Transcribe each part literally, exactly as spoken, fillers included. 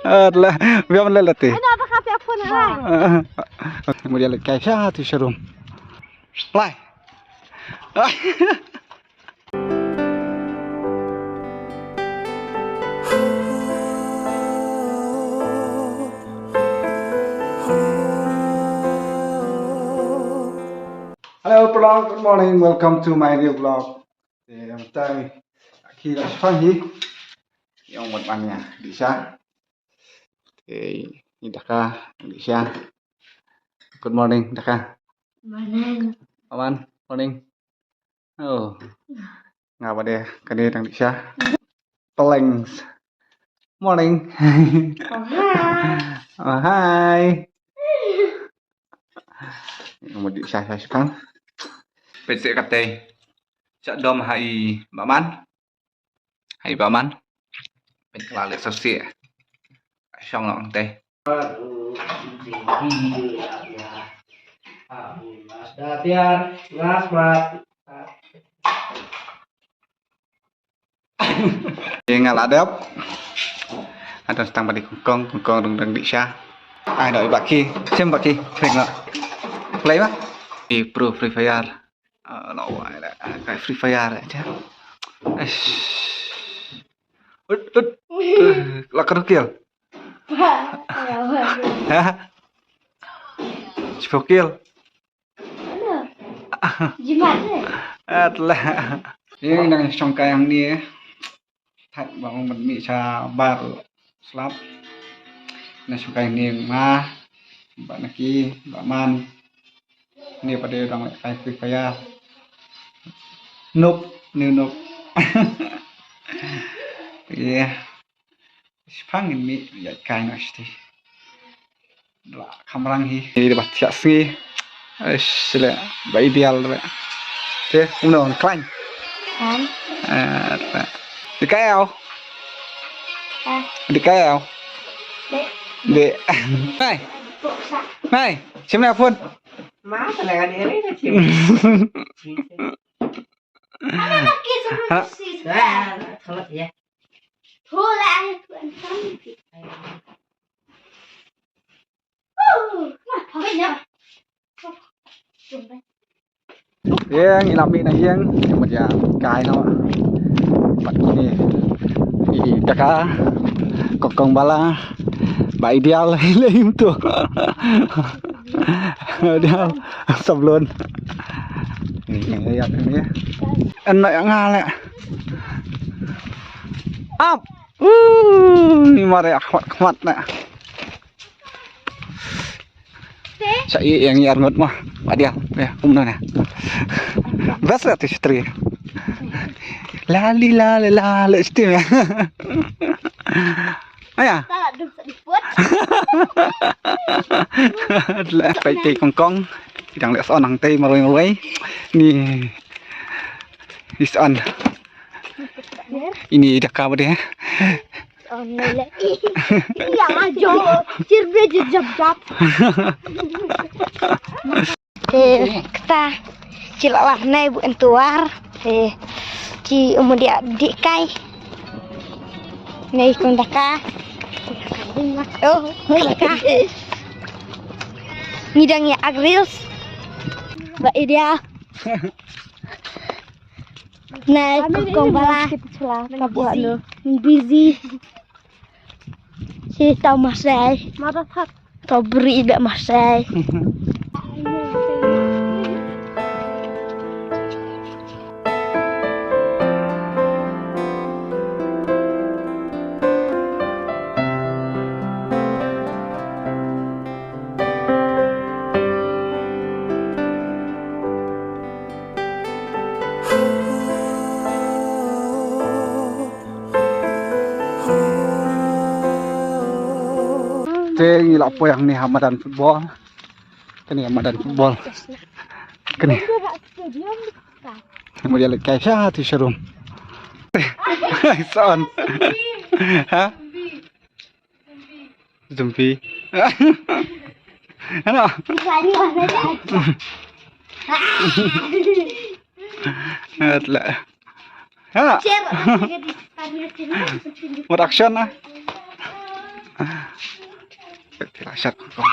Alah, biar mana lah ti. Ada apa kafe apa nak? Mau dia lagi kaisa tu serum. Lai. Hello, everyone. Good morning. Welcome to my new vlog. Te mynta ki la shipang hi. Ïa u mut ban ïa dih sha. Te ni Daka dih sha. Good morning Daka. Morning. Aman morning. Oh. Nga ba deh kane dang dih sha. Planks. Morning. Oh hi. Oh hi. Nga mut dih sha sha shipang. Peit seh katei. Sha dom ha i Bah Man. Ha i Bah Man. Peit ka la leh sah seh. Shong noh katei. Ïa nga la dep. Nga dang sdang ban dih kongkong, kongkong dang dang dih sha. Ai no i Bah Ki, sim Bah Ki, pynlong. Play ma? I pro Free Fire. Ah, la wai la. Kai Free Fire aja. Eish. Ut, ut. Eh, la ka kill. Ha? Shiphew kill. Jimat deh. Atlah. Ïa nang shongkai hangne. Thait ba ong ban mih sha bar slap. Nang shongkai hangne ma. Bah Naki, Bah Man. Ni pat dei dang kai Free Fire. Noob, ni noob. Ïa. Shipang ngin mih ïa kai noh shatei. Ba kham rang hi. Ni ba thiah sngi. Ai shle ba ideal ba. Te kumno khlaiñ. Kan. Ah, ba. Dih kai ïa u. Ah. Dih kai ïa u. Dih. Dih. Hai. Hai. Shim na phone. Ma, ka la ka dih re ka shim. Hana. Ah, tholot ïa. Tholang tuan kami. Ïeng, ïa la mih na ïeng, ïa mut ïa kai noh. Pat kine. I Daka. Kokong bala. Ba ideal, lei mtu. Ideal. Sablon. Ni, ni, ïa, ni. An na ïa nga le. Up. Uh, ni mare khmat khmat na. Sa i yang yar ngot mah. Adia, ya, kumno na. Bas la tu stri. La li la la la la sti ya. Aya. La pai te kong kong. Dang le son nang te marwei marwei. Ni. Is on. Ini Daka ba deh. Ïa, jo, chir be jap jap. Eh, kata. Chila war nai bu entuar. Eh, chi umur dia dik kai. Nai kong Daka. Oh, Daka. Ngidang ya agrius. Ba ideal. Nai kong bala. Ka buat lu. Busy. Si tau masai. Motherfuck. Tau beri dak masai. Te ngi la poi hangne ha madan football. Kane ha madan football. Kane. Mo dia leit kai sha tu sharum. Son. Ha? Zombie. Ano? Atla. Ha. Wat action ah. Te la shot kong kong.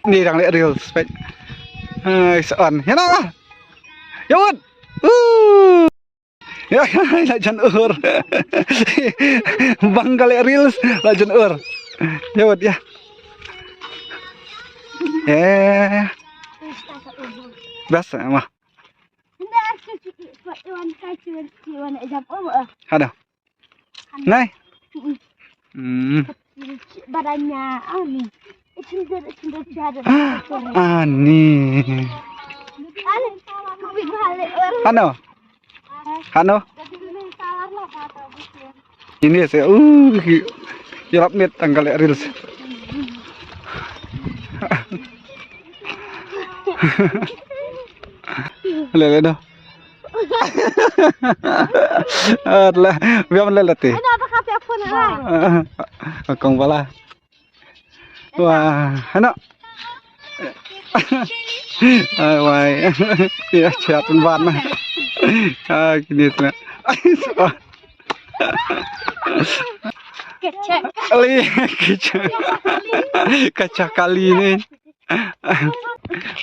Ni dang leh reels peit. Hai, sa on. Ya na. Ya wut. Uh. Ya, la jan ur. Bang ka leh reels, la jan ur. Ya wut ya. Eh. Biasa mah. Hado. Nai. Hmm. Badannya ani. Ani. Hano. Hano. Ini saya uh ki- ïarap miet tang ka leh reels. Leh leh noh. Alah, biar leh leh ti. Ada apa kata pun lah. Kong bala. Wah, anak. Ai wai. Ya chat ban. Ah, kini tengah. Kecek. Kali, kecek. Kaca kali ni.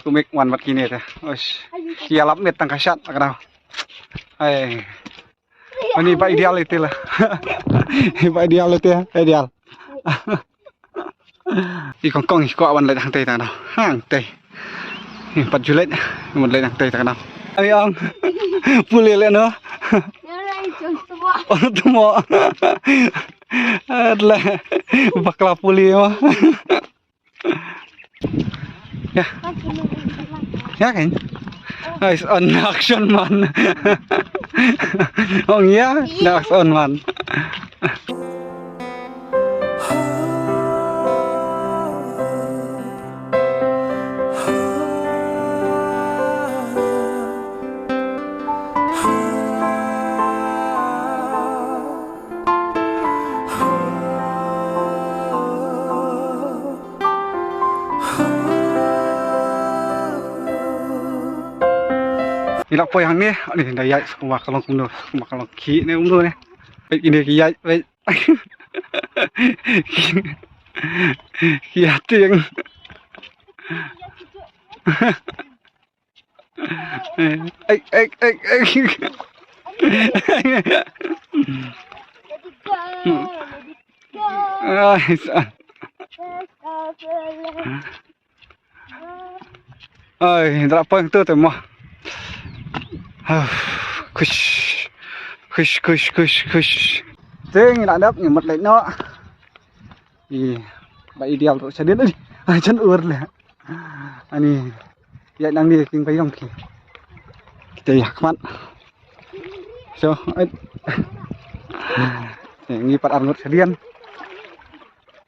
Kumik wan mat kini ta. Osh. Ïarap miet tang ka shot ka dau. Ai. Ani ba ideal ite la. Ba ideal ite, ideal. I kong kong i kwah wan leit hangtei tang dau. Hangtei. I pat ju leit, wan leit hangtei tang dau. Ai ong. Pule leh noh. Oh, tu mo. Adla. Bakla pule mo. Ya. Ya kan? Nice on action man. Ong ya, nice on man. Ngi la poi hangne, ani da ïaid skumba ka long kumno, skumba ka long khih ne kumno ne. Peit kine ki ïaid, peit. Ki ïaid tieng. Ai, ai, ai, ai. Ai, sa. Ai, dra pang tu tu mo. Khush. Khush, khush, khush, khush. Te ngi la dap ngi mut leit noh. I ba ideal ruh shadien. Ai, jan ur le. Ani ïaid nangne king ba ïong ki. Kita ïa khmat. So, ai. Ngi pat arngut shadien.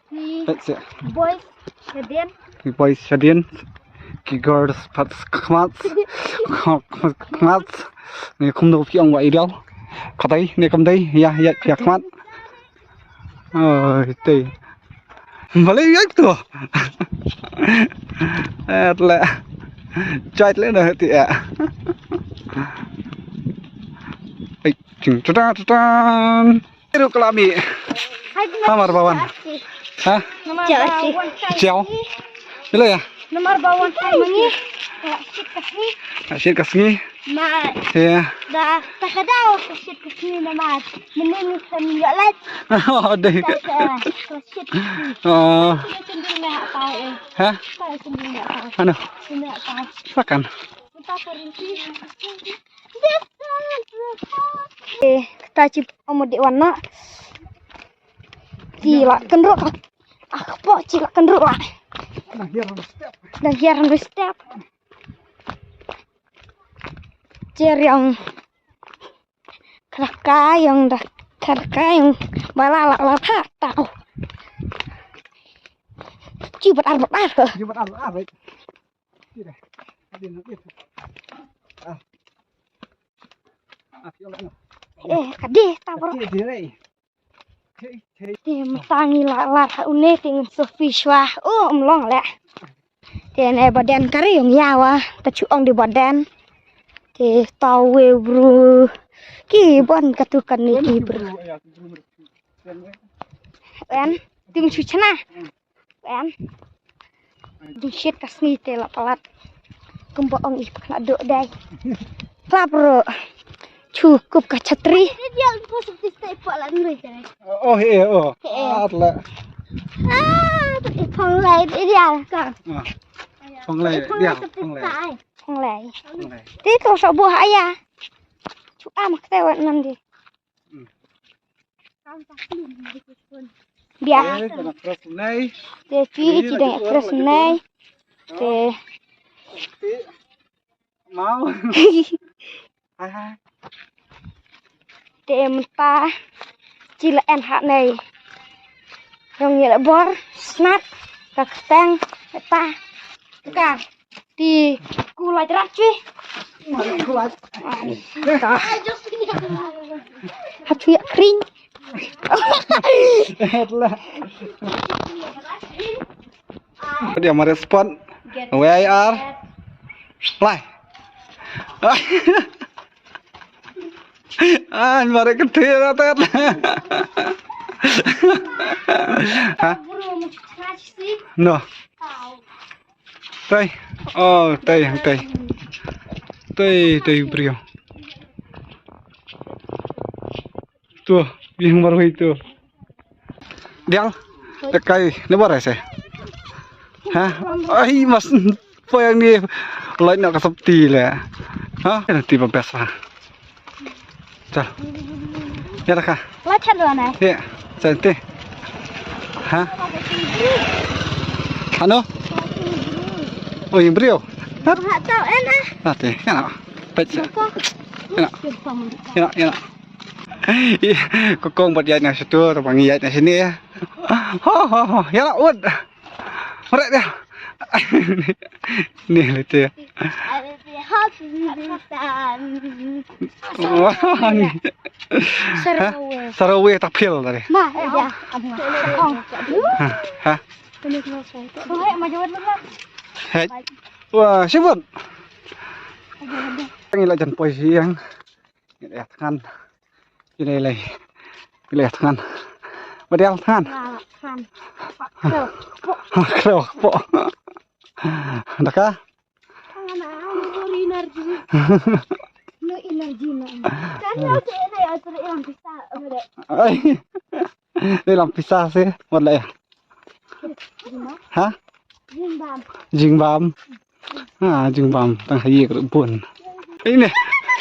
Ki boys shadien. Ki boys shadien. Ki girls pat khmat. Khmat. Ngi kumno phi ong ba ideal. Katai ne kam dei ïa ïa ïa khmat. Oi, te. Balei ïa tu. Et le. Jait le na ti eh. Ai, ting ta ta ta. Iru kalami. Hamar bawan. Ha? Ciao. Ciao. Ila ya. Namar ba wan kai mangi. Ka shit ka sngi. Ka shit ka sngi. Ma. Ya. Da ta ka dau ka shit ka sngi namar. Mene ni kan ya lait. Oh, dei. Ka shit ka sngi. Oh. Ka shit ka sngi na apa eh. Ha? Ka shit ka sngi na apa. Ano? Sini apa. Silakan. Kita pergi. Eh, ta chi amo de wan na. Chi la kynruk. Ah, po chi la kynruk la. Dang hiar on the step. Dang hiar on the step. Cher yang. Kra ka yang da. Kra ka yang. Bala la la tha tau. Chi bat ar bat ar ko. Chi bat ar bat ar, right. Chi da. Chi da, chi da. Ah. Ah, chi da. Eh, ka dei ta bro. Chi da, right. Te mynta ngi la lar ha une te ngin surf shuwa. Oh, ym long leh. Te ne ba den kari ong ya wa ta chu ong di ba den. Te ta we bru ki bon ka tu kan ni ki bru. En tim chu chna. Em. Ding shit ka sngi te la palat. Kumba ong ih pakna duk dai. Klap ro. Chu kup ka chatri. Dia pus pis te palat nui te. Oh, eh, oh. Eh. At la. Ah, i phong lai, i dia ka. Ah. Phong lai, dia, phong lai. Phong lai. Phong lai. Ti to sa buah aya. Chu am kte wa nan di. Hmm. Bia. Eh, kena keras nai. Te chi, chi dang keras nai. Te. Mau. Hai, hai. Te mynta chi la en ha nai. Dong ye la bor, snap, ka kteng, ta. Ka. Ti ku la jrah chi. Ku la. Hap chu ya kring. Dia mare spot. Where are? Lai. Ah, mare kete ratat. Ha? No. Tai. Oh, tai, tai. Tai, tai brio. Tu, bing marwei tu. Dial. Tekai, ne barai se. Ha? Ai, mas. Poyang ni. Lai nak kasap ti le. Ha? Nanti babes ha. Chal. Ya dah ka. Lah chat dulu nai. Ya. Cantik. Ha? Ano? Oh, yang brio. Ha? Tak tahu, eh, nah. Nanti. Ya nak. Baik. Siapa? Ya nak. Ya nak, ya nak. Ih, kokong buat yait na situ, tabang yait na sini ya. Ho, ho, ho. Ya nak, ud. Merek dia. Ni lucu ya. Wah, ni. Sarawi. Sarawi tak pil tadi. Mah, eh, dia. Hah? Hah? Sungguh maju dulu lah. Hai. Wah, sibuk. Ngi la jan poi siang. Ngi la thngan. Ngi la, ngi la thngan. Ba dial thngan. Ngi la thngan. Kro, kro. Kro, kro. Daka? Thngan, ah, no energy. No energy, no. Kan ya, tu, ini ya, tu, yang bisa, ada. Ai. Dei lam pisa se, wat la ya. Ha? Jingbam. Jingbam. Ha, jingbam tang hayi ka bun. Ini.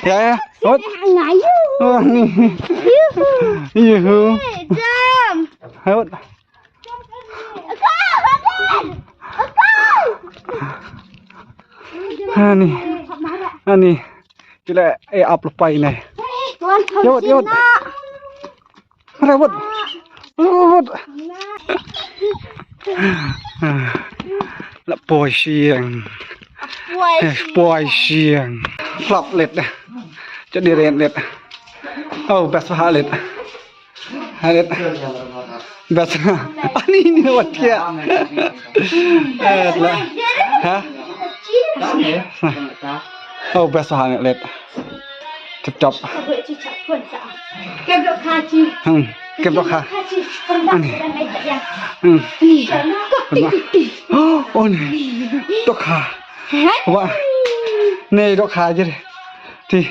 Ya, ya. Wat. Ngayu. Oh, ni. Yuhu. Yuhu. Eh, jam. Hai, wat. Akal, Raden. Akal. Ha, ni. Ha, ni. Kila, eh, ap lepai ni. Tuan, yot, yot. Rebut. Rebut. La poi siang. Poi siang. Poi siang. Klap let. Jadi ren let. Oh, best ha let. Ha let. Best. Ani ni wat ya. Eh, la. Ha? Oh, best ha let. Tip top. Kem dohkha. Hmm, kem dohkha. Ani. Hmm. Oh, ni. Dohkha. Wah. Ni dohkha je. Ti.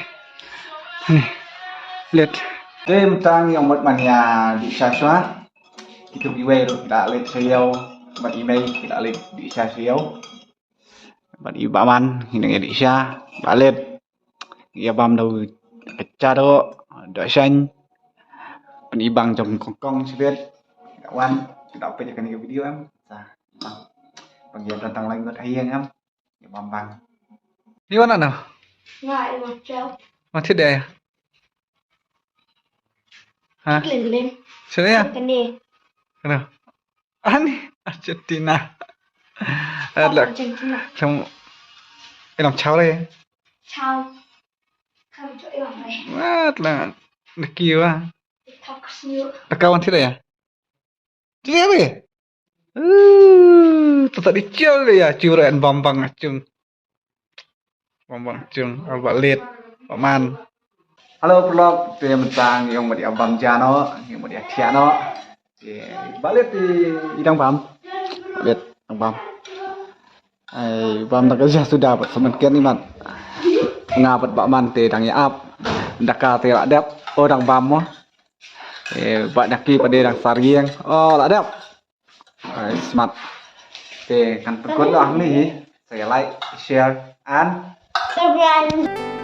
Ani. Let. Te mynta ngi ong mut ban ïa dih sha shuwa. Kitu kiwei ruh ki la leit sha ïew. Bad i mei ki la leit dih sha sha ïew. Bad i Bah Man, ngi nang ïa dih sha, Bah Let. Ïa bam da u cha doh, doh shaiñ. Pynibang jong kongkong shibit. Da wan, da peit ïa kane ka video em. Sa, bang. Bang ïa tang tang lang ngot ha ïing em. Ïa bam bang. Ni wan ano? Nga ïa wan chau. Wan thied ïa. Ha? Klim klim. Sini ya? Kane. Kane. Ani, Argentina. Ada. Argentina. Kamu, ilam chau lagi. Chau. Kamu cok ilam lagi. Wat lah. Deki wa. Kawan tidak ya? Tidak apa ya? Uh. Tu tadi chill ya chill ren bam bang chung. Bam bang chung, al ba let, ba man. Hello vlog, te mentang yong mati abam jano, yong mati atia no. Te ba let ti idang bam. Let dang bam. Ai bam dak ja suda bat semen ken iman. Nga bat ba man te dang ya ap. Daka te la dep, o dang bam mo. Eh, ba naki pade dang sariang. O la dep. Ai smat. Te kan tekut lah ni hi. Saya like, share, and Subscribe.